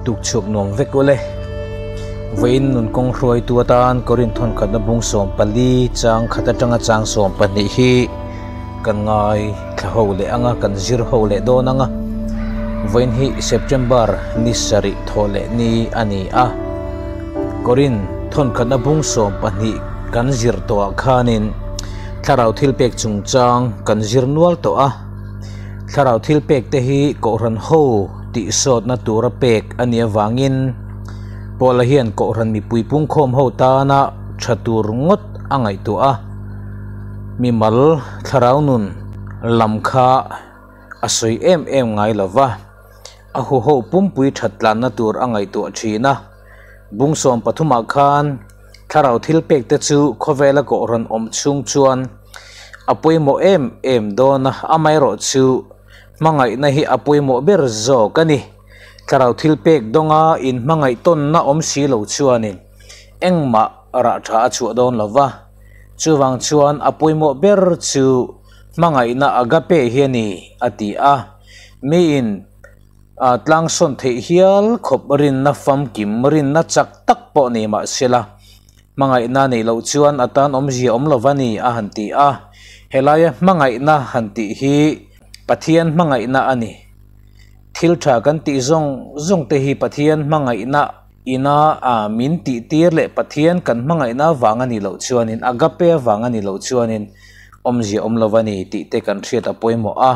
Tukchhuak nuam vek ule. Vawiin nun kawng hruaitu atan Korin thawnkhatna bung 14 chang khat atanga chang 12 hi kan ngai thla ho leh anga kan zir ho leh dawn anga. Vawiin hi September ni sarih thawh leh ni a ni a. Korin thawnkhatna bung 12 kan zir tawhah khanin thlarau thilpek chungchang kan zir nual tawh a. Thlarau thilpek te hi Kohhran ho tih sawtna tura pek a nih avangin Paula hian Kohhran mipui pungkhawm ho tana tha tur ngawt a ngaihtuah a, mimal thlarau nun lam kha a sawi em em ngai lo va, a huho pumpui that tlanna tur a ngaihtuah thin a. Bung 13 ah khan thlarau thilpek te chu khawvela Kohhran awm chhung chuan a pawimawh em em dawn a, amaherawhchu hmangaihna hi a pawimawh ber zawk a ni. Thlarau thilpek dawnga inhmangaih tawnna awm si lo chuanin engmah rah tha a chhuah dawn lo va, chuvang chuan a pawimawh ber chu hmangaihna agape hi a ni, a ti a. Miin tlangsawn theih hial khawp rinna famkim, rinna chak tak pawh nei mah sela, hmangaihna neih loh chuan a tan awmzia awm lo va ni, a han ti a. Helaia hmangaihna han tih hi Pathian hmangaihna a ni. Thil tha kan tih zawng zawng te hi Pathian hmangaihna ina min tih tir leh Pathian kan hmangaihna avang a nih loh chuanin, agape avang a nih loh chuanin awmzia awm lo va ni tih te kan hriat a pawimawh a.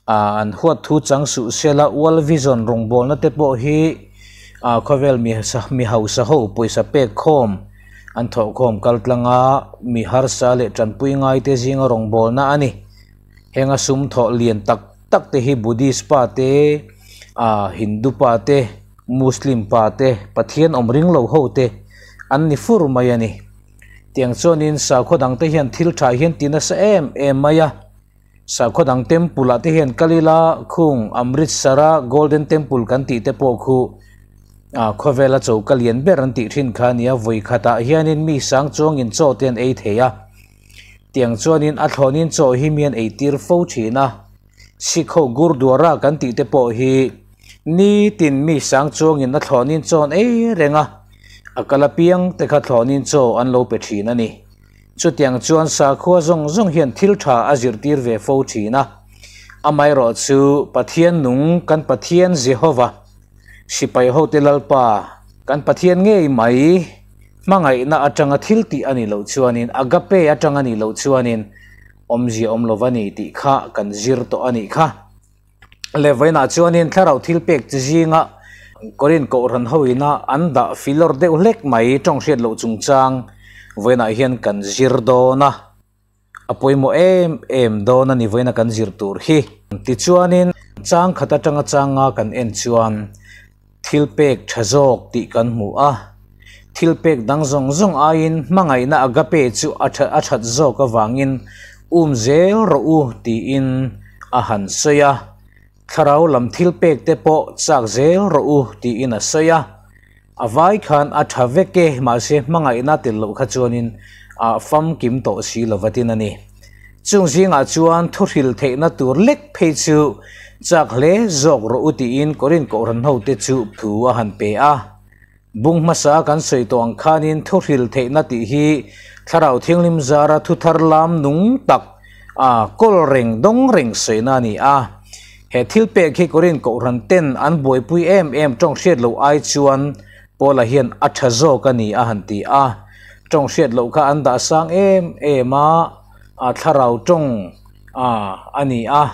An huat thu chang suh sela World Vision rawngbawlna te pawh hi khawvel mi hausa ho pawisa pek khawm an thawhkhawm kal tlanga mi harsa leh tanpui ngai te zinga rawngbawlna a ni. Henga sum thawh lian tak tak te hi Buddhist pa te, Hindu pa te, Muslim pa te, Pathian awm ring lo ho te an ni fur mai a ni. Tiang chuanin sakhaw dang te hian thil tha hian ti nasa em em mai a. Sakhaw dang temple ah te hian kal ila khung Amritsar a Golden Temple kan tih te pawh khu khawvela choka lian ber an tih thin kha a nia, vawi khatah hianin mi sang chuangin chaw te an ei thei a. Tiang chuanin a thlawnin chaw hi mi an ei tir fo thin a, Sikh ho Gurdwara kan tih te pawh hi nitin mi sang chuangin a thlawnin chaw an ei reng a, a kal apiang te kha thlawnin chaw an lo pe thin a ni. Chutiang chuan sakhua zawng zawng hian thil tha a zirtir ve fo thin a. Amaherawhchu, Pathian nung kan Pathian Jehova, sipai hote Lalpa, kan Pathian ngei mai hmangaihna atanga thil tih a nih loh chuanin, agape atanga nih loh chuanin awmzia awm lo va ni tih kha kan zir tawh a nih kha. Levainah chuanin thlarau thil pek chi zinga Korin Kohhran hoina an dah filawr deuh hlek mai tawng hriat loh chungchang vawiinah hian kan zir dawn a, a pawimawh em em dawn a ni vawiina kan zir tur hi. Tichuanin chang khat atanga changa kan en chuan thil pek tha zawk tih kan hmu a, thil pek dang zawng zawng aiin hmangaihna agape chu a that zawk avangin um zel rawh u tiin a han sawi a, thlarau lam thil pek te pawh chak zel rawh u tiin a sawi a, a vai khan a tha vek e mahse hmangaihna tel loh kha chuanin a famkim tawh si lova tin a ni. Chung zingah chuan thuhril theihna tur lek phei chu chak hle zawk rawh u tiin Korin Kohhran hote chu thu a han pe a. Bung hmasa kan sawi tawh ang khanin thuhril theihna tih hi Thlarau Thianghlim zara thu thar lam nung tak a kawl reng dawng reng sawina a ni a. He thil pek hi Korin Kohhran ten an buaipui em em tawng hriat loh ai chuan Paula hian a tha zawk a ni a han ti a. Tawng hriat loh kha an dah sang em em a, a thlarau tawng a a ni a.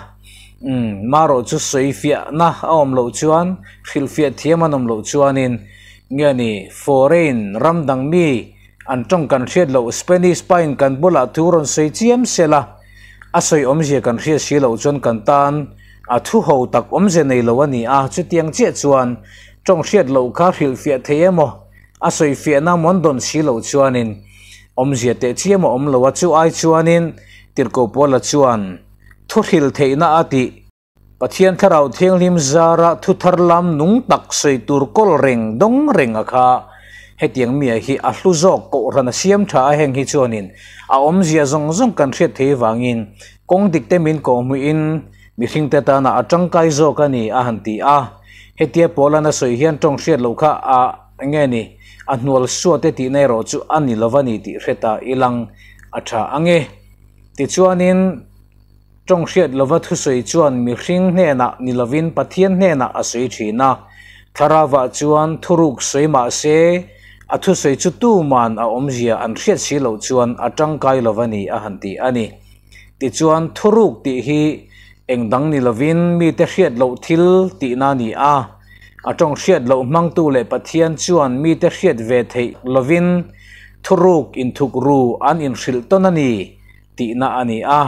Umm, marawh chu sawi fiahna a awm loh chuan, hrilhfiah thiam an awm loh chuanin nge ni foreign ram dang mi an tawng kan hriat loh Spanish pain kan bulah thu rawn sawi chiam sela, a sawi awmzia kan hriat si loh chuan kan tan a thu ho tak awmzia nei lo a ni a, chutiang chiah chuan tawng hriat loh kha hrilhfiah thei emaw A sawifiahna mawn dawn si loh chuanin awmzia teh chiam a awm lo a, chu ai chuanin Tirhkoh Paula chuan thu hril theihna a tih. Pathian Thlarau Thianghlim zara thu thar lam nung tak sawi tur kawl reng dawng reng a kha. Hetiang mia hi a hlu zawk Kohhran a siam tha a heng hi chuanin a awmzia zawng zawng kan hriat thei vangin kawng dik te min kawhhmuhin mihringte tana a tangkai zawk a ni a han ti a. Hetia Paula'n a sawi hian tawng hriat loh kha a nge ni, a hnual suat e tihna erawh chu a ni lova ni tih hre ta ilang a tha ang e. Tichuanin tawng hriat lova thusawi chuan mihring hnenah ni lovin Pathian hnenah a sawi thin a, Thlarauah chuan thuruk sawi mah se a thusawi chu tuman a awmzia an hriat si loh chuan a tangkai lova ni a han ti a ni. Tichuan, thuruk tih hi eng dang ni lovin mite hriat loh thil tihna a ni a. A tawng hriat loh hmangtu leh Pathian chuan mite hriat ve theih lovin thuruk inthukru an inhrilh tawn a ni tihna a ni a.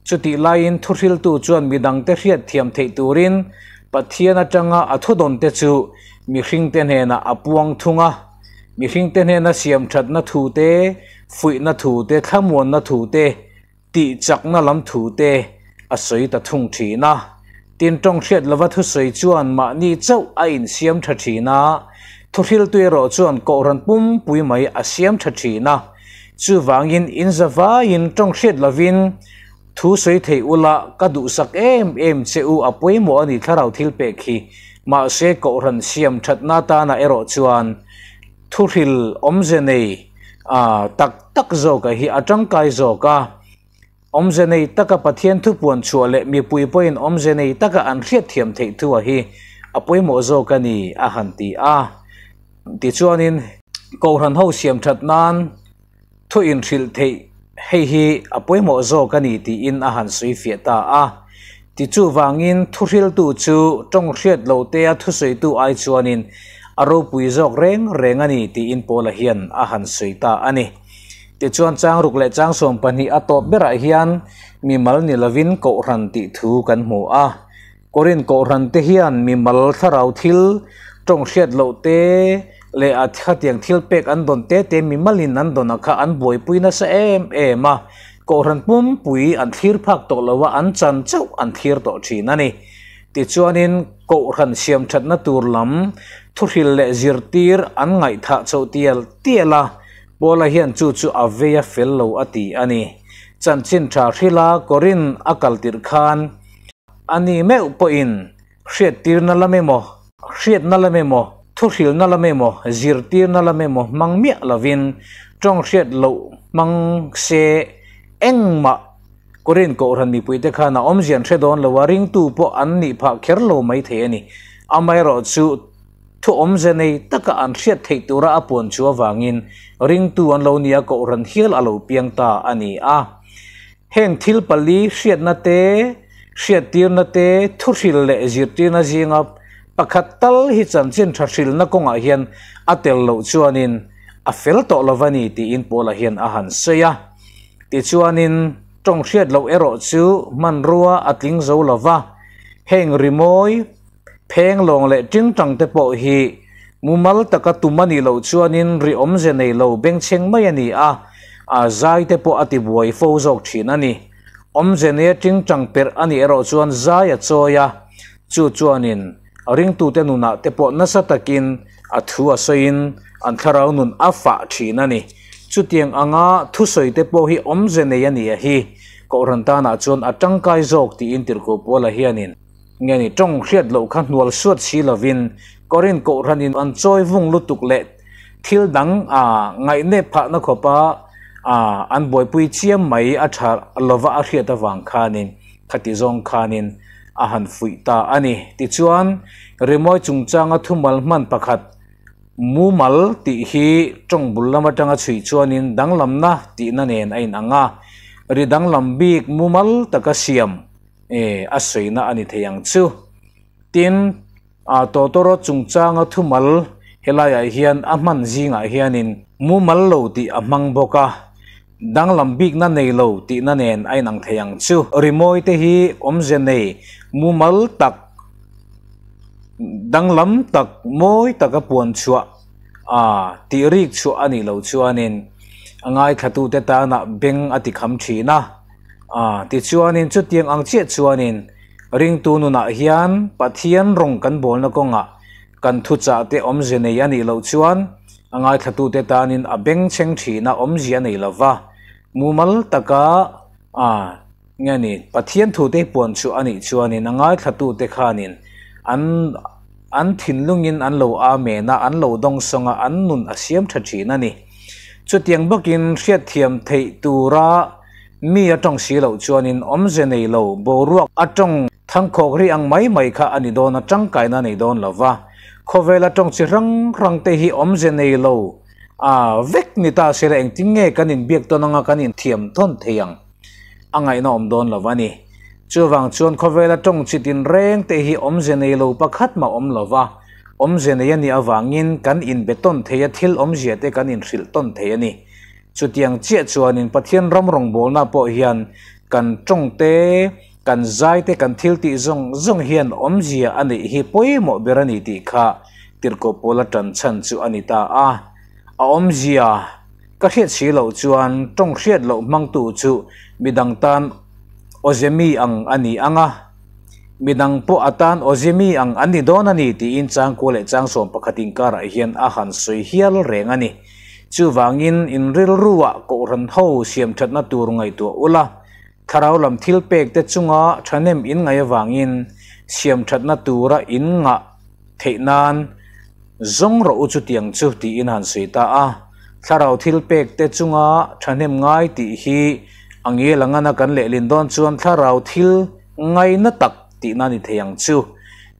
Chutih laiin thuhriltu chuan midangte hriat thiam theih turin Pathian atanga a thudawnte chu mihringte hnenah a puang thung a. Mihringte hnena siam thatna thu te, fuihna thu te, thlamuanna thu te, tih chakna lam thu te a sawi ta thung thin a. Tin, tawng hriat lova thusawi chuan mahni chauh a insiam tha thin a, thuhriltu erawh chuan kohhran pumpui mai a siam tha thin a. Chuvangin inza vaiin tawng hriat lovin Thu sawi theih ula ka duhsak em em che u a pawimawh a ni thlarau thil pek hi. Mahse kohhran siam thatna atana erawh chuan thuhril awmze nei tak tak zawka hi a tangkai zawk a. Awmze nei taka Pathian thu puan chhuah leh mipui pawhin awmze nei taka an hriatthiam theih thu a hi a pawimawh zawk a ni a han ti a. Tichuanin kohhran ho siam that nan Thu inhrilh theih hei hi a pawimawh zawk a ni tiin a han sawi fiah ta a. Ti chuvangin thuhriltu chu tawng hriat lo tea thusawitu ai chuanin a ropui zawk reng reng a ni tiin Paula hian a han sawi ta a ni. Tichuan changruk leh changsawm pahnih a tawp berah hian mimal ni lovin kohhran tih thu kan hmu a. Korin kohhran te hian mimal thlarau thil tawng hriat loh te leh a khatiang thil pek an dawn te te mimalin an dawn a kha an buaipui nasa em em a, kohhran pumpui an thlir phak tawh lo a, an chan chauh an thlir tawh thin a ni. Tichuanin kohhran siam thatna tur lam thuhril leh zirtir an ngaihthah chhoh tial tial a, Paula hian chu chu a vei a fel lo a ti a ni. Chanchin tha hrila Korin a kal tirh khan, A ni meuh pawhin hriattirna lam emaw, hriatna lam emaw, thuhrilna lam emaw, zirtirna lam emaw hmang miah lovin tawng hriat loh hmang se engmah Korin Kohhran mipuite khan a awmzia an hre dawn lo a, ringtu pawh an nih phah kher lo mai thei a ni. Amaherawhchu thu awmze nei taka an hriat theih tura a puan chu avangin ringtu an lo nia Kohhran hial a lo piang ta a ni a. Heng thil pali hriatna te, hriattirna te, thuhril leh zirtirna zinga pakhat tal hi chanchin tha hrilna kawngah hian a tel loh chuanin a fel tawh lo va ni tiin Paula hian a han sawi a. Tichuanin tawng hriat loh erawh chu hmanrua a tling zo lo va, heng rimawi, pheng lawng leh tingtang te pawh hi mumal taka tum a nih loh chuanin ri awmze nei lo bengchheng mai a ni a, a zai te pawh a ti buai fo zawk thin a ni. Awmze neia tingtang perh a nih erawh chuan zai a chawi a, chu chuanin ringtute nunah te pawh nasa takin a thu a sawiin an thlarau nun a fah thin a ni. Chutiang anga thusawi te pawh hi awmze nei a nih a hi Kohhran tanah chuan a tangkai zawk tiin Tirhkoh Paula hianin Nge ni tawng hriat loh kha hnual suat si lovin Korin kohhranin an chawi vung lutuk leh thil dang a ngaihnep phahna khawpa a an buaipui chiam mai a tha lova a hriat avang khanin khati zawng khanin a han fuih ta a ni. Tichuan, rimawi chungchanga thumal hman pakhat mumal tih hi tawng bul lam atanga chhui chuanin danglamna tihna nen a inang a, ri danglam bik mumal taka siam E, a sawina a ni thei ang chu. Tin, a tawtawrawt chungchanga thumal helaiah hian a hman zingah hianin mumal lo tih a hmang bawk a, danglam bikna nei lo tihna nen a inang thei ang chu. Rimawi te hi awmze nei mumal tak, danglam tak, mawi taka puan chhuah a tih rik chhuah a nih loh chuanin a ngaithlatute tana beng a tikham thin a. A, tichuanin chutiang ang chiah chuanin ringtu nunah hian Pathian rawng kan bawlna kawngah kan thuchah te awmze nei a nih loh chuan a ngaithlatute tanin a bengchheng thina awmzia a nei lo va, mumal taka a, nge ni, Pathian thute hi puan chhuah a nih chuanin a ngaithlatute khanin an. an thinlungin an lo Amen a, an lo dawngsawng a, an nun a siam tha thin a ni. Chutiang bawkin hriatthiam theih tura mi a tawng si loh chuanin awmze nei lo boruak a tawng thangkhawk ri ang mai mai kha a ni dawn a, tangkaina a nei dawn lo va. Khawvela tawng chi hrang hrang te hi awmze nei lo a vek ni ta se la engtin nge kan inbiak tawn anga kan inthiam thawn thei ang a ngaihna awm dawn lo a ni. Chuvang chuan khawvela tawng chi tinreng te hi awmze nei lo pakhat mah awm lo va, awmze nei a nih avangin kan inbe tawn thei a, thil awmzia te kan inhrilh tawn thei a ni. Chutiang chiah chuanin Pathian ram rawngbawlna pawh hian kan tawng te, kan zai te, kan thil tih zawng zawng hian awmzia a neih hi pawimawh ber a ni tih kha Tirhkoh Paula tan chhan chu a ni ta a. A awmzia ka hriat si loh chuan tawng hriat loh hmangtu chu midang tan awzemi ang a ni ang a, midang pawh a tan awzemi ang an ni dawn a ni tiin changkua leh changsawm pakhat inkarah hian a han sawi hial reng a ni. Chuvangin in rilruah kohhran ho siam thatna tur ngaihtuah ula, thlarau lam thil pek te chunga thahnem in ngaih avangin siam thatna tura in ngah theih nan zawng rawh u chutiang chu tiin han sawi ta a. Thlarau thil pek te chunga thahnem ngai tih hi a ngel ang ana kan lehlin dawn chuan thlarau thil ngaina tak tihna ni thei ang chu.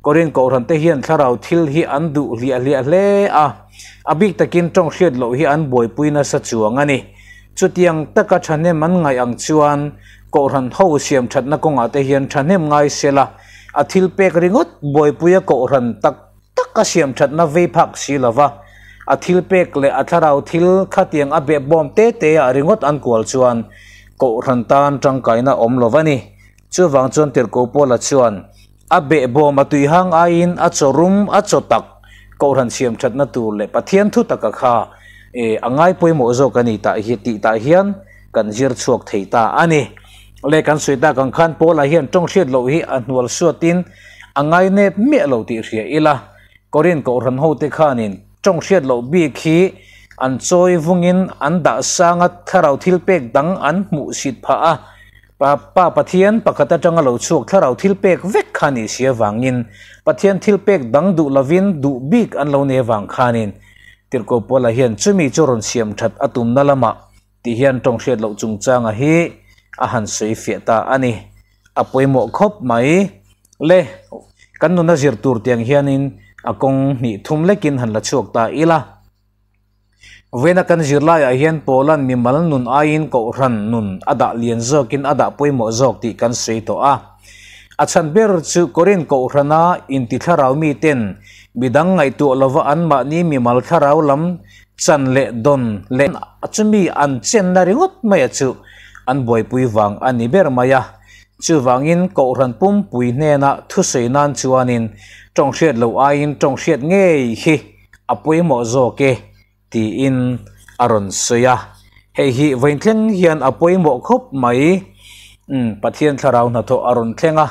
Korin Kohhran te hian thlarau thil hi an duh hliah hliah hle a, a bik takin tawng hriat loh hi an buaipui nasa chuang a ni. Chutiang taka thahnem an ngaih ang chuan Kohhran ho siam thatna kawngah te hian thahnem ngai sela, a thil pek ringawt buaipuia Kohhran tak tak a siam thatna vei phak si lova, a thil pek leh a thlarau thil khatiang a behbawm te te ah ringawt an kual chuan Kohhran tan tangkaina awm lo va ni. Chuvang chuan Tirhkoh Paula chuan a behbawm a tuihang aiin a chaw rum a chaw tak Kohhran siam thatna tur leh Pathian thu taka kha a ngai pawimawh zawk a ni tah hi tih tah hian kan zir chhuak thei ta a ni. Le kan sawi tak ang khan Paula hian tawng hriat loh hi a hnual suatin a ngai nep miah lo tih hria ila Korin Kohhran hote khanin tawng hriat loh bik hi an chawi vungin an dah sanga thlarau thil pek dang an hmuh sit phah a. Pa Pa Pathian pakhat atanga lo chhuak thlarau thil pek vek kha ni si avangin Pathian thil pek dang duh lovin duh bik an lo nei avang khanin Tirhkoh Paula hian chumi chu rawn siam that a tumna lamah tih hian tawng hriat loh chungchanga hi a han sawi fiah ta a ni. A pawimawh khawp mai. Le, kan nuna zir tur tiang hianin a kawng hnih thum lekin han la chhuak ta ila. Vena kan zirlaiah hian Paula'n mimal nun aiin Kohhran nun a dah lian zawkin a dah pawimawh zawk tih kan sawi tawh a. A chhan ber chu Korinth Kohhrana inti thlarau miten midang ngaihtuah lova anmahni mimal thlarau lam chan leh dawn leh chumi an chenna ringawt maia chu an buaipui vang a ni ber mai a. Chuvangin Kohhran pumpui hnena thusawi nan chuanin tawnghriat loh aiin tawnghriat ngei hi a pawimawh zawk e tiin a rawn sawi a. Hei hi vawiin thleng hian a pawimawh khawp mai. Umm Pathian thlarau hnathawh a rawn thleng a,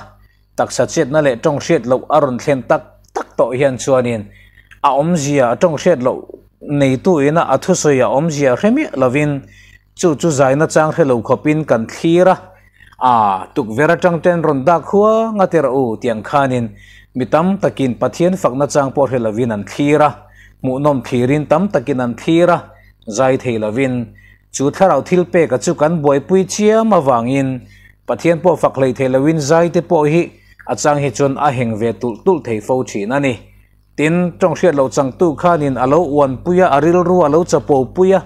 taksa chetna leh tawng hriat loh a rawn thlen tak tak tawh hian chuanin a awmzia a tawng hriat loh neitu ina a thusawi a awmzia hre miah lovin chu chu zaina chang hre lo khawpin kan thlir a. A, tukverh atang ten rawn dak huang a ti rawh u tiang khanin mi tam takin Pathian fakna chang pawh hre lovin an thlir a, hmuhnawm thlirin tam takin an thlir a, zai thei lovin chu thlarau thil peka chu kan buaipui chiam avangin Pathian pawh fak hlei thei lovin zai te pawh hi a chang hi chuan a heng ve tulh tulh thei fo thin a ni. Tin, tawng hriat loh changtu khanin a lo uanpui a, a rilru a lo chapopui a,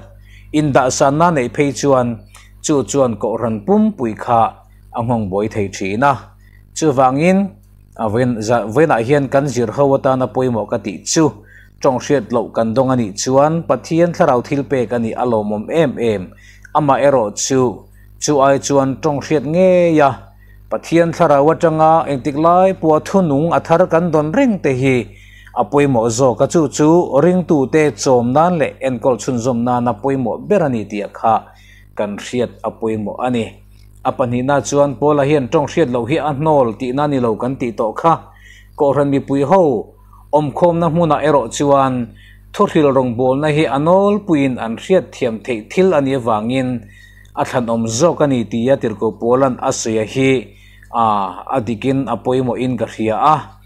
indahsanna neih phei chuan chu chuan Kohhran pumpui kha a nghawng buai thei thin a. Chuvangin, a vawiinah hian kan zir ho atana pawimawh ka tih chu, tawng hriat loh kan dawng a nih chuan Pathian thlarau thil pek a nih a lawmawm em em. Amaherawh chu, chu ai chuan tawng hriat ngei a, Pathian thlarau atanga engtik lai pawha thunung a thar kan dawn reng te hi a pawimawh zawk a, chu chu ringtute chawm nan leh enkawl chhunzawm nana pawimawh ber a ni tih kha kan hriat a pawimawh a ni. A pahnihna chuan Paula hian tawng hriat loh hi a hnawl tihna ni lo kan tih tawh kha. Kohhran mipui ho awmkhawmna hmunah erawh chuan thuhril rawngbawlna hi a nawlpuiin an hriat thiam theih thil a nih avangin A thlanawm zawk a ni tia Tirhkoh Paula'n a sawi a hi a a dikin a pawimawhin ka hria a.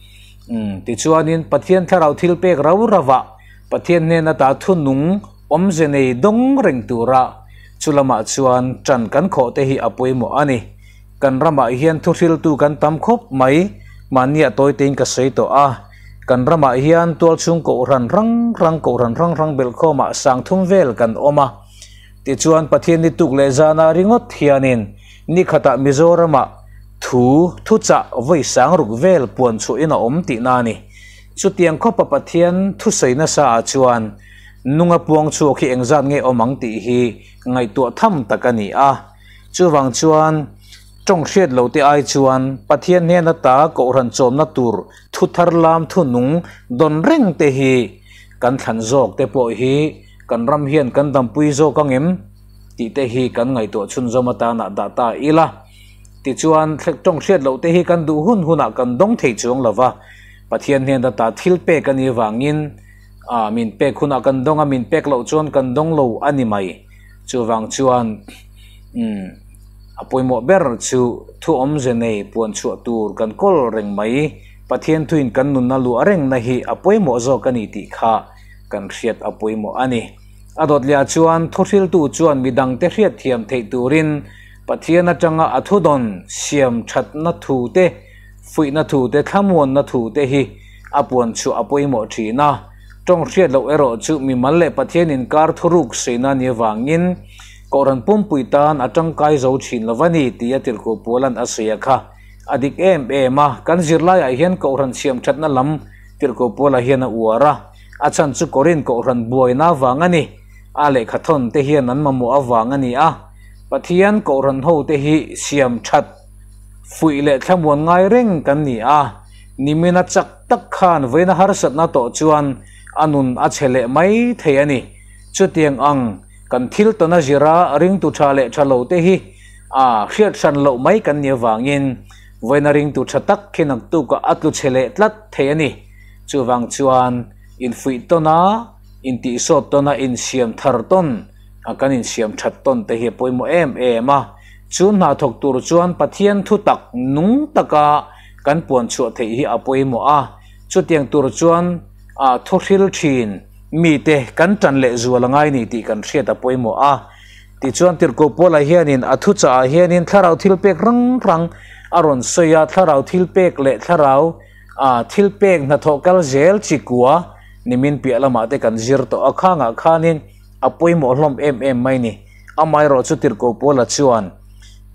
Tichuanin Pathian thlarau thil pek rau rauah Pathian hnen ata thunung awmze nei dawng reng tura chu lamah chuan ṭan kan khawh te hi a pawimawh a ni. Kan ramah hian thuhriltu kan tam khawp mai, mahnia tawi tein ka sawi tawh a. Kan ramah hian tualchhung kohhran hrang hrang kohhran hrang hrang belhkhawmah sangthum vel kan awm a. Tichuan Pathian ni tuk leh zana ringawt hianin ni khatah Mizoramah thu thuchah vawi sang ruk vel puan chhuahin a awm tihna a ni. Chutiang khawpa Pathian thusawi nasa ah chuan nunga puang chhuak hi engzat nge awm ang tih hi ngaihtuah tham tak a ni a. Chuvang chuan tawng hriat lo te ai chuan Pathian hnen ata kohhran chawmna tur thu thar lam thu nung dawn reng te hi kan thlan zawk te pawh hi kan ram hian kan dampui zawk ang em tih te hi kan ngaihtuah chhunzawm atana dah ta ila. Tichuan tawng hriat loh te hi kan duh hun hunah kan dawng thei chuang lo va, Pathian hnen ata thil pek a nih avangin min pek hunah kan dawng a, min pek loh chuan kan dawng lo a ni mai. Chuvang chuan a pawimawh ber chu thu awmze nei puan chhuah tur kan kawl reng mai, Pathian thuin kan nunna luah rengna hi a pawimawh zawk a ni tih kha kan hriat a pawimawh a ni. A dawt leh ah chuan thuhriltu chuan midangte hriat thiam theih turin Pathian atanga a thudawn siam thatna thu te, fuihna thu te, thlamuanna thu te hi a puan chhuah a pawimawh thin a. Tawng hriat loh erawh chu mimal leh Pathian inkar thuruk sawiina ni avangin Kohhran pumpui tan a tangkai zo thin lo va ni tia Tirhkoh Pualan a sawi a kha a dik em em a. Kan zirlaiah hian Kohhran siam thatna lam Tirhkoh Puala hian a uar a, a chhan chu Korin Kohhran buaina avang a ni. A lehkhathawn te hian an mamawh avang a ni a. Pathian Kohhran ho te hi siam that fuih leh thlamuan ngai reng kan ni a, nimina chak tak khan vawiina harsatna tawh chuan a nun a chhe leh mai thei a ni. Chutiang ang kan thil tawna zira ringtu tha leh tha lo te hi a hriat hran loh mai kan nih avangin vawiina ringtu tha tak khi naktukah a tlu chhe leh tlat thei a ni. Chuvang chuan infuih tawn a, intihsawt tawn a, insiam thar tawn a kan insiam that tawn te hi a pawimawh em em a. Chu hna thawk tur chuan Pathian thu tak nung taka kan puan chhuah theih hi a pawimawh a. Chutiang tur chuan a thu hril thin mite kan tan leh zual a ngai ni tih kan hriat a pawimawh a. Tichuan Tirhkoh Paula hianin a thuchah ah hianin thlarau thil pek rang rang a rawn sawi a, thlarau thil pek leh thlarau a thil pek hnathawh kal zel chi kua nimin piah lamah te kan zir tawh a. Khangah khanin a pawimawh hlawm em em mai ni. Amaherawh chu Tirhkoh Paula chuan,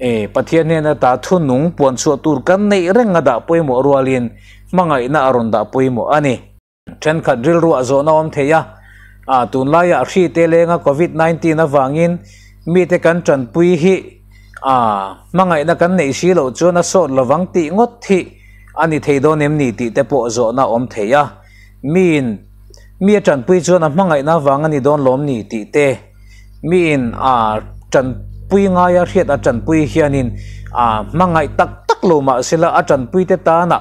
E, Pathian hnen ata thu nung puan chhuah tur kan neih reng a dah pawimawh rualin hmangaihna a rawn dah pawimawh a ni. Thenkhat rilruah zawhna awm thei a, a tunlaiah hri te lenga Covid 19 avangin mite kan tanpui hi a hmangaihna kan neih si loh chuan a sawt lovang tih ngawt hi a ni thei dawn em ni tih te pawh zawhna awm thei a. Miin mi a tanpui chuan a hmangaihna avang a ni dawn lawm ni tih te, miin a tanpui ngaia hriat a tanpui hianin a hmangaih tak tak lo mah sela a tanpui te tana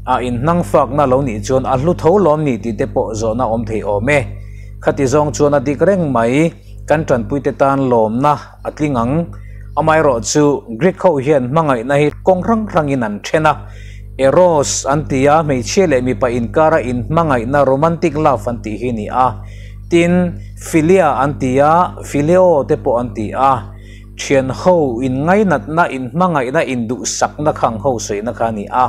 a inhnangfakna lo nih chuan a hlu tho lawm ni tih te pawh zawhna awm thei awm e. Khati zawng chuan a dik reng mai, kan tanpui te tan lawmna a tling ang. Amaherawh chu Greek ho hian hmangaihna hi kawng hrang hrangin an then a, Eros an ti a, hmeichhia leh mipa inkara inhmangaihna romantic love an tih hi ni a. Tin, philia an ti a, phileo te pawh an ti a. Thian ho inngainatna, inhmangaihna, induhsakna khang ho sawina kha a ni a.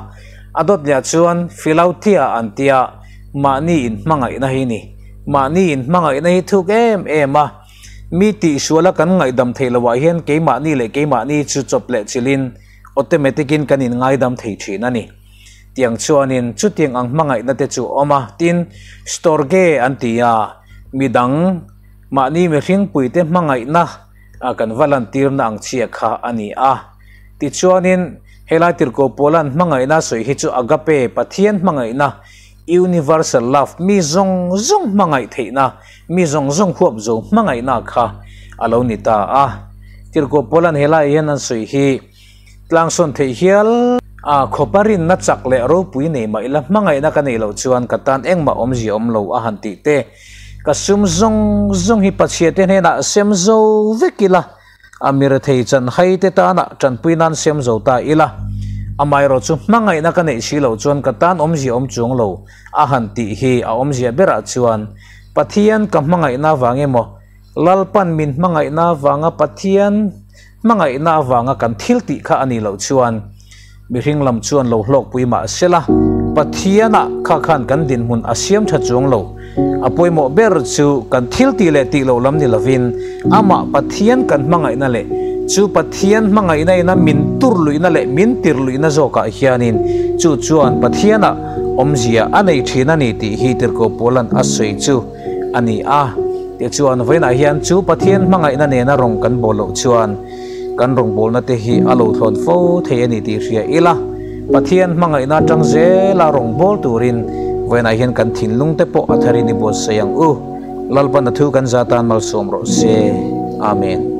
A dawt leh chuan philautia an ti a, mahni inhmangaihna hi ni. Mahni inhmangaihna hi thuk em em a. Mi tihsuala kan ngaihdam theih loh ah hian keimahni leh keimahni chu chawp leh chilhin automatic in kan in ngaidam thei thin a ni. Tiang chuanin chutiang ang hmangaihna te chu a awm a, tin storge an ti a, midang mahni mihringpui te hmangaihna kan va lantirna ang chiah kha a ni a. Tichuanin helai Tirhkoh Paula'n hmangaihna a sawi hi chu agape, Pathian hmangaihna, universal love, mi zawng zawng hmangaih theihna, mi zawng zawng huap zo hmangaihna kha a lo ni ta a. Tirhkoh Paula'n helaiah hian an sawi hi tlangsawn theih hial a, khawpa rinna chak leh ropui nei mah ila hmangaihna ka neih loh chuan ka tan engmah awmzia awm lo a han tih te, ka sum zawng zawng hi Pathiante hnenah sem zo vek ila, a mirethei chan hai te tana tanpui nan sem zo ta ila. Amaherawhchu hmangaihna ka neih si loh chuan ka tan awmzia awm chuang lo a han tih hi a awmzia berah chuan Pathian ka hmangaihna avang emaw Lalpan min hmangaihna avanga Pathian hmangaihna avanga kan thil tih kha a nih loh chuan mihring lam chuan lo hlawkpui mah sela Pathianah kha khan kan dinhmun a siam tha chuang lo. A pawimawh ber chu kan thil tih leh tih loh lam ni lovin amah Pathian kan hmangaihna leh chu Pathian hmangaihna ina min tur luihna leh min tir luihna zawkah hianin chu chuan Pathianah awmzia a nei thin a ni tih hi Tirhkoh Paula'n a sawi chu a ni a. Tichuan, vawiinah hian chu Pathian hmangaihna nena rawng kan bawl loh chuan kan rawngbawlna te hi a lo thlawn fo thei a ni tih hria ila, Pathian hmangaihna atang zela rawngbâwl turin vawiinah hian kan thinlung te pawh a tharin i buatsaih ang u. Lalpan a thu kan za tan malsawm rawh se. Amen.